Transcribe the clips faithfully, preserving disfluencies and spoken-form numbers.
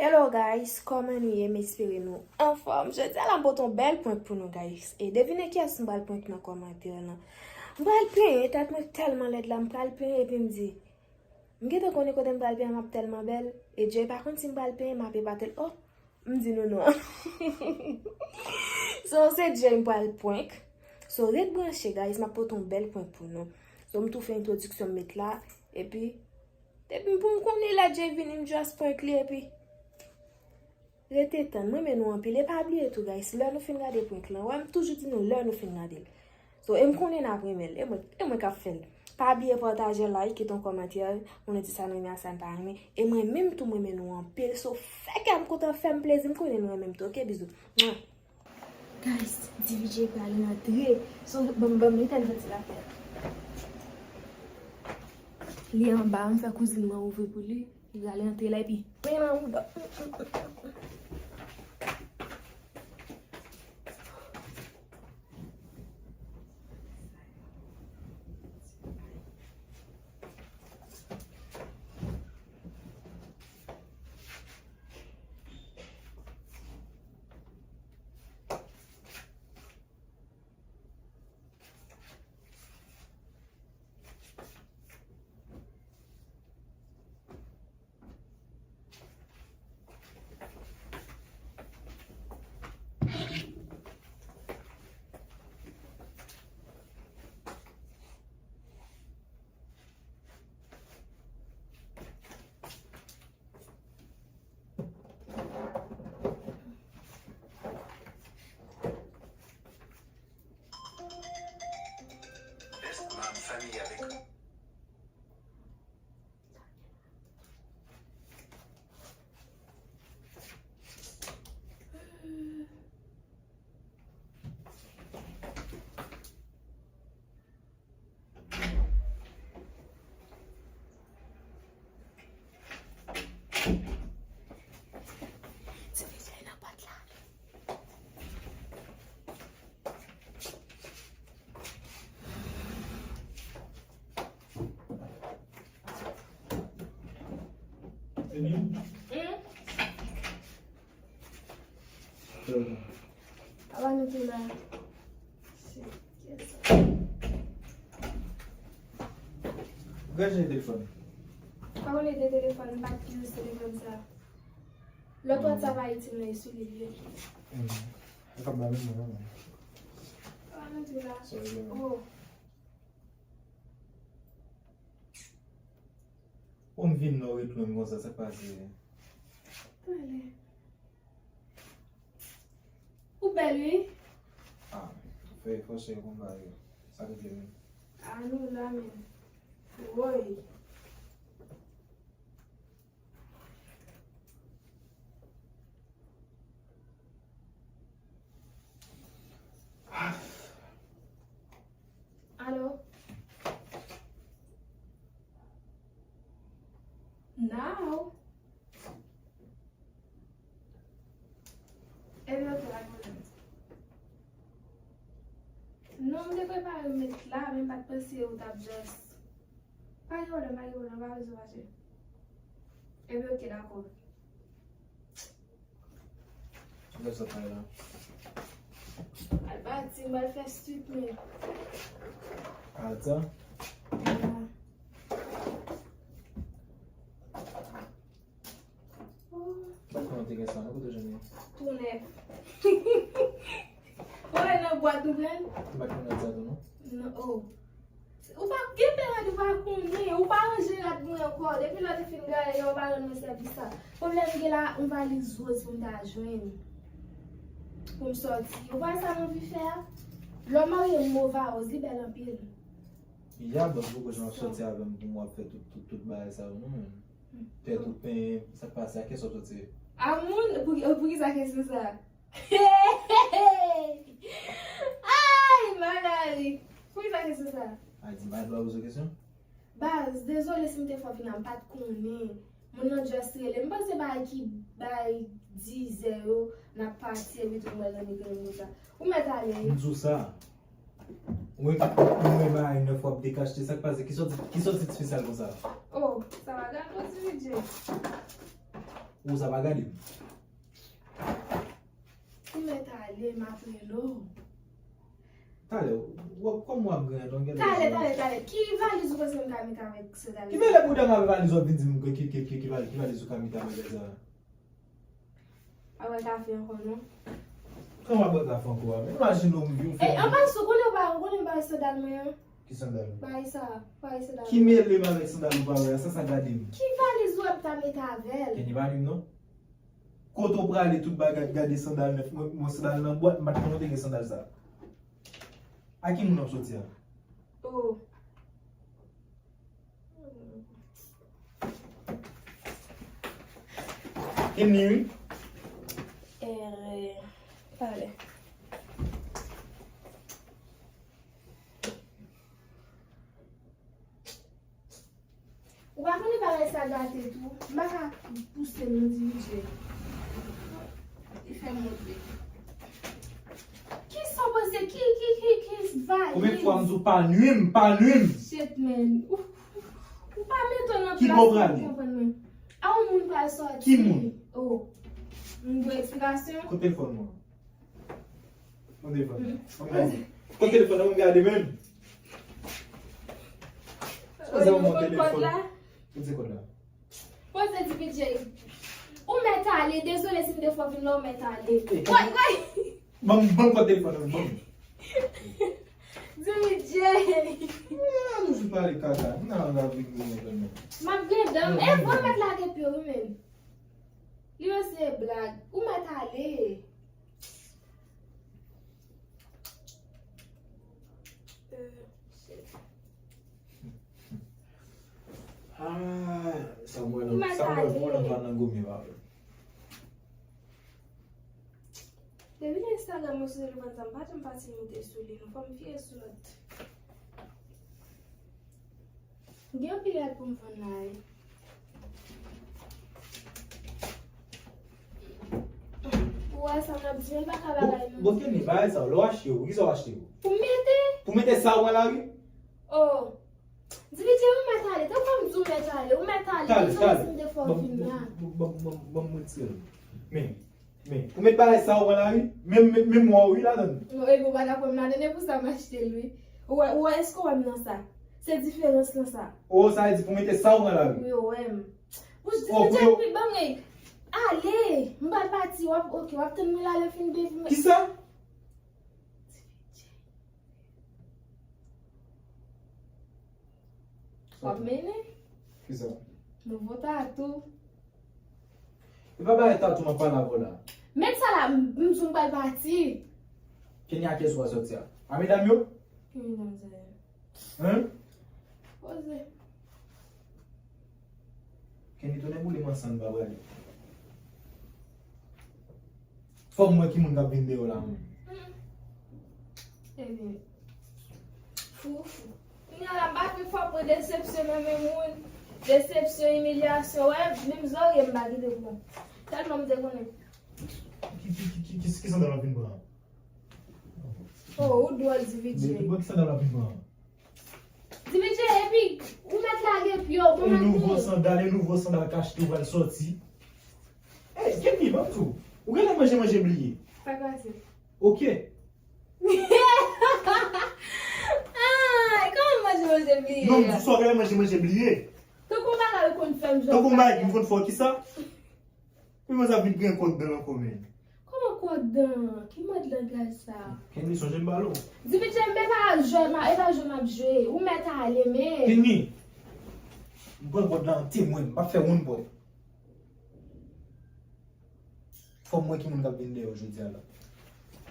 Hello guys, kòman nou ye? M espere nou anfòm. Jodi a la m pote yon bèl prank pou nou guys. E devine kiyès m pral prank nan kòmantè lan. M pral plenyen, tèt mwen tèlman lèd la, m pral plenyen epi m di, m gentan konnen kote m pral plenyen, m ap tèlman bèl. E Jay pa konn si m pral plenyen, m ap epate l. Oh, m di nou non. So, se Jay m pral prank. So, ret branche, guys, m ap pote yon bèl prank pou nou. So, m tou fè entwodiksyon m met la, epi, epi pou m konnen lè Jay vini, m just prank li, epi rete tann. M renmen nou anpil. E pa bliye tou, guys, lè nou fin gade prank lan, wè, m toujou di nou lè nou fin gade l. So, e m konnen n ap renmen l. E mwen, e mwen k ap fè l. Pa bliye pataje, like, kite yon kòmantè. Moun yo di sa nou renmen a sa n pa renmen. E mwen menm tou, mwen renmen nou anpil. So, fè kè m kontan, fè m plezi. M konnen nou renmen m tou. Oke, bizou. Mwa. Guys, D J prale antre. So, ban m, ban m etenn ventilatè. Li anba, m fè kouzin mwen ouvri pou li. Li prale antre la, epi pran nan wouda. Apa nou tou la? Gade telefòn. Pa konnen de telefòn, m pa t use telefòn sa. Lòt WhatsApp Ayiti m nan, e sou li l ye. Li p ap ba menm non. Apa nou tou la? Oh. Ou m vin nan ret mwen konsa, sa k pase? Talè. Ou bèl, wi. Ah, fè efò, cheri, pou m ba yo. Sa k vle menm? Ah, nou la, men. Woy. Alo? Now? Ebyen, oke, pa gen pwoblèm. Non, m te prepare m met la, men m pa t panse ou t ap just. Pa gen pwoblèm, pa gen pwoblèm, pa bezwen fache. Ebyen, oke, dakò. Kilè sa pral la? Al pati, m al fè swit mwen. Al sa? Ya. Ou pa konnen te gen sa, non, kote w jwenn li? Tou nèf. Ou wè nan bwat nou pran? M pa t konnen sa tou, non? Non, oh. Ou pa gen pè rad, ou pa konnen, ou pa ranje rad mwen ankò. Depi lè w te fin gaye, ou pa rann mwen sèvis sa. Pwoblèm gen la, yon valiz woz pou m ta jwenn. Pou m sòti. Ou pa wè sa m anvi fè a? Lè w marye m ova woz, li bèl anpil. Ya, bòs, poko jan w ap sòti avè m pou m w ap fè tout, tout, tout bagay sa yo, non, menm. Tèt ou penyen, sa k pase a, kiyès w ap sòti? A moun, pou, pou ki sa kesyon sa? Ay, Malari! Pou ki sa kesyon sa? A di, m pa gen dwa poze w kesyon? Baz, dezole si m te fè w vin la, m pa t konnen. Moun nan just rele. M panse bagay ki bay dizè yo, n ap pati epi tou m wè l nan mikwo konsa. Ou mèt ale wi. M di w sa. Ou wè, ou wè bagay nèf w ap dekachte, sa k pase? Ki sòti, ki sòti ti fi sal konsa? Oh, sa pa grav non, ti DJ. Ou sa pa gade m. Ou mèt ale, m ap rele w. Talè, w ap kòman w ap gen longueur de journée? Talè, talè, talè. Ki valiz ou panse m ka mete avèk sandal? Ki mele bouda m avèk valiz w ap vin di m ki, ki, ki, ki, ki valiz, ki valiz ou ka mete avèk valiz la? Pa bwè kafe ankò non. Kòman pa bwè kafe ankò a? Men imajine w m vin fè. Ey, anba sou, konnen w pa, ou konnen m pa wè sandal mwen an? Ki sandal? Bay sa, bay sandal. Ki mele m avèk sandal ou pa wè a, sa sa gade m? Ki valiz ou ap ta mete avè l? Kenny pa di m non. Kote w prale tout bagay gade sandal nèf, mwen, mwen sandal nan bwat, m pa t konnen w te gen sandal sa. A ki moun w ap soti a? Oh. Kenny wi. Erè. Pale. Ou pa konnen bagay sa gate tou. M pa ka pouse l non, Divije. Li fè m monte. Kisa w panse? Ki, ki, ki, ki valiz? Konbyen fwa m di w pa nwi m, pa nwi m? Shit, man. Ou, ou pa mete w nan plas pou w konprann mwen. A yon moun pral sòti. Ki moun? Oh. M dwe eksplikasyon? Kote telefòn mwen? Kote telefòn nan? Kote telefòn nan? Mwen gade menm. Poze yon telefòn. Poze kòd la. Poze Divije. Ou mèt ale, dezole si m te fè w vin la, ou mèt ale. Woy, woy! Ban m, ban m kòd telefòn nan, ban m. Divije. Ah, nou sou pale kaka. M nan la vin gwo mwen. M ap gen dan. E vre w mèt lage pye w wi menm. Li yo se blag. Ou mèt ale. Ah, sa mwen nan, sa mwen mwen nan pa nan gome pa vre. Depi nan Instagram mwen sou telefòn sa, m pa janm pase moute sou li, non, fò m vire sou lòt. Gen anpil rad pou m vann la wi. Ou wè sa m ap di, m pa ka bagay non. Bon, Kenny, bagay sa yo, lè w achte yo, poukisa w achte yo? Pou m mete. Pou mete sa ou wè la wi? Oh. Divije, ou mèt ale, tankou m di w mèt ale, ou mèt ale, m sot si m te fè w vin la. Ban m retire l. Men, men, pou mèt bagay sa ou wè la wi, menm, menm, menm mwen wi ladann. Non, epi ou pa ta pran m ladann, e pou sa m achte l wi. Ou wè, ou wè, èske w wè m nan sa? Se diferans lan sa. Oh, sa vle di pou mete sa ou wè la wi. Wi, ou wè m. Bouch, Divije, epi ban mwen. Ale, m pral pati, w ap, oke, w ap tann mwen la lè fin byen pou mwen. Kisa? W ap mennen? Kisa? Nouvo tatou. E pa bagay tatou m ap pale avè w la. Met sa la, m, m di w m pral pati. Kenny, a kiyès ou pral sòti a? A medam yo? Ki medam sa yo? Hein? Poze. Kenny, tounen boule m ansanm, m pa prale. Fò m wè ki moun k ap vin deyò la menm. Ebyen, fou, fou. Kounye a la, m pa vle fò pran desepsyon nan men moun. Desepsyon, imilyasyon, wè, menm zòrye m pa kite pran. Tèlman m te konnen. Ki, ki, ki, ki, ki, ki sandal w ap vin pran an? Oh, ou dwòl, Divije. Bon, ki sandal w ap vin pran an? Divije, epi ou mèt lage pye w, bon maten. E nouvo sandal, e nouvo sandal k achte w pral sòti. Ey, Kenny, ban m di w. Ou genlè manje, manje bliye. Sa k pase? Ok. Ay, kòman manje, manje bliye a? Non, m di w sa w genlè manje, manje bliye. Tankou bagay ou konn fè m jan. Tankou bagay m konn fè w kisa? Pi mwen sa vin gen kòd dan ankò men. Kòman kòd dan? Ki mòd langaj sa? Kenny, sonje m pale w. Divije, m e pa jwè, m a, e pa jwè m ap jwe. Ou mèt ale, men. Kenny, m pran kòd la an temwen, m p ap fè wonn bòy. Fò m wè ki moun k ap vin dèyè w jodi a la.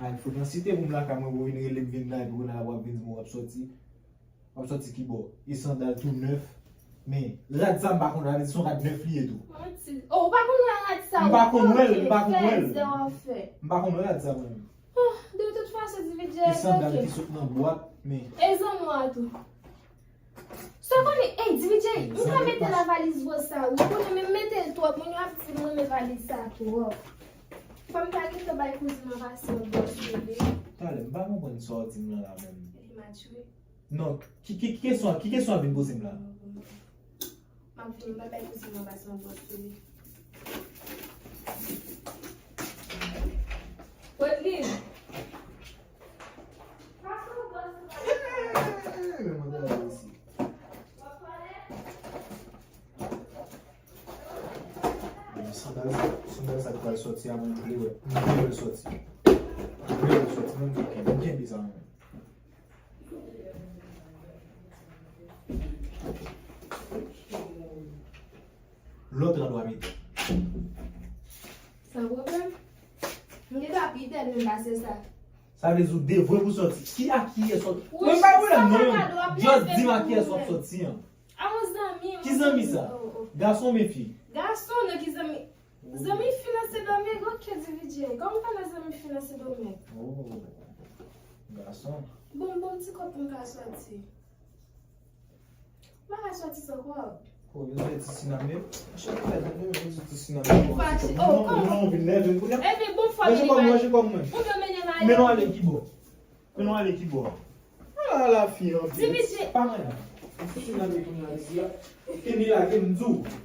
Ay, fout nan site pou m lakay mwen, pou w vin rele m vin la, epi kounye a la w ap vin di m w ap sòti. W ap sòti ki bò? E sandal tou nèf. Men, rad sa m pa konn, rad se yon rad nèf li ye tou. Manti. Oh, ou pa konn wè rad sa? M pa konn wè l, m pa konn wè l. M pa konn wè rad sa mwen menm. Oh, de tout fason, Divije, e sandal ki sot nan bwat, men. E zanmi w a tou. Sa w konnen, ey, Divije, m ka mete nan valiz wòz sa, wi. Ou konnen, men m mete l twòp, moun yo ap di m renmen valiz sa twòp. Fò m ta gentan bay kouzin mwen pase yon bò sou li. Talè, m pa konprann sa w di m lan la menm. Li matire. Non, ki, ki, ki kesyon, ki kesyon ap vin poze m la? M ap vin, m pral bay kouzin mwen pase yon bò sou li. Sandal sa ki pral sòti a, mwen vle wè. Mwen vle wè l sòti. Mwen vle wè l sòti, mwen vle kenbe, kenbe sa mwen. Lòt la dwa mete. San pwoblèm. M gentan ap itèl menm pase sa. Sa vle di ou devwe pou sòti. Ki a kiyès w ap sòti? Mwen pa pwoblèm non. Just di m a kiyès w ap sòti an. A yon zanmi. Ki zanmi sa? Gason oubyen fi? Gason nan, ki zanmi? Zanmi fi nan Sendomeng, oke, D V J. Kòm pa nan zanmi fi nan Sendomeng. Oh, gason. Bon, bon ti kòb pou m ka sòti. M pa ka sòti san kòb. Oh, yo se ti siname. Chak fè, yo se ti siname. Ou fache. Oh, kòman? Non, vin nève m kounye a. Epi bon fwa. Manje kòm mwen, manje kòm mwen. Ou vle mennen m ale? Men nou ale ki bò? Pou nou ale ki bò? Ala lafi anpil. Di piti. Pa mwen la. Fouti nan men kounye a isi a. Kenny lage m di w.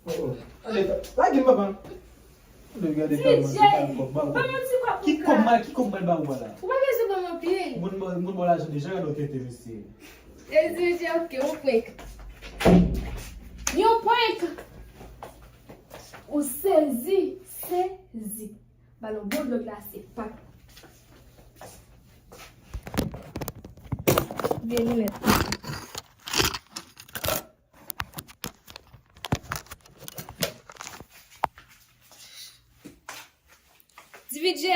Oh, oh. Ale, lage m, papa. Ou dwe gade kòb mwen, se pa kòb ba ou. Ban m yon ti kòb pou m ka. Ki kòb mal, ki kòb mal ba ou a la? Ou pa bezwen ban m anpil. Moun ba, moun ba w lajan deja, gade w tete mesye. E di, di, ok, yon prank. Yon prank. Ou sezi, sezi. Ba l yon bon dlo glase, pa. Vye linèt. D V J,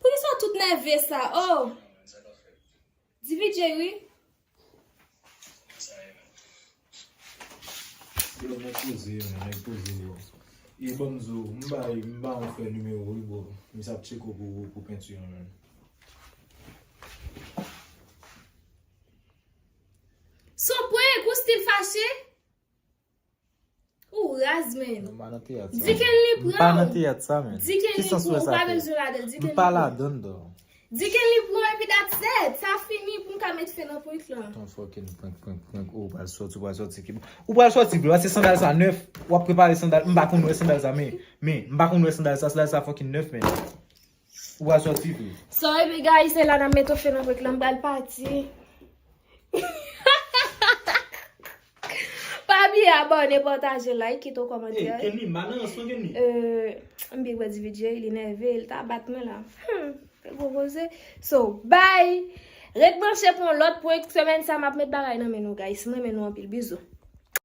poukisa w tout nève sa? Oh! D V J, wi. Yo, nèg poze, men, nèg poze, yo. E ban m di w, m bay, m ba yon frè nimewo w, wi, bro. Misye ap tcheke w pou, pou penti an, men. Son prank, ou still fache? Ou raz, men. Non, m pa nan teyat sa. Di Kenny pran. M pa nan teyat sa, men. Di Kenny pran, ou pa bezwen ladan. Di Kenny pran. M pa ladan, non. Di Kenny pran, epi that's it. Sa fini pou m ka met fen nan prank lan. Ton fucking prank, prank, prank. Oh, ou pral sòti, ou pral sòti. Ou pral sòti vre, paske sandal sa nèf. W ap prepare sandal. M pa konn wè sandal sa, men, men, m pa konn wè sandal sa. Sandal sa fucking nèf, men. Ou pral sòti vre. Sorry, big guys, se la n ap mete fen nan prank lan, m pral pati. Pa bliye abòne, pataje, like, kite yon kòmantè. Hey, Kenny, m pa nan rans non, Kenny. Euh, m byen wè D V J, li nève, li ta bat mwen la. Hmm, fè gwo koze. So, bye! Ret branche pou yon lòt prank. Semèn sa, m ap met bagay nan men nou, guys. M renmen nou anpil. Bizou.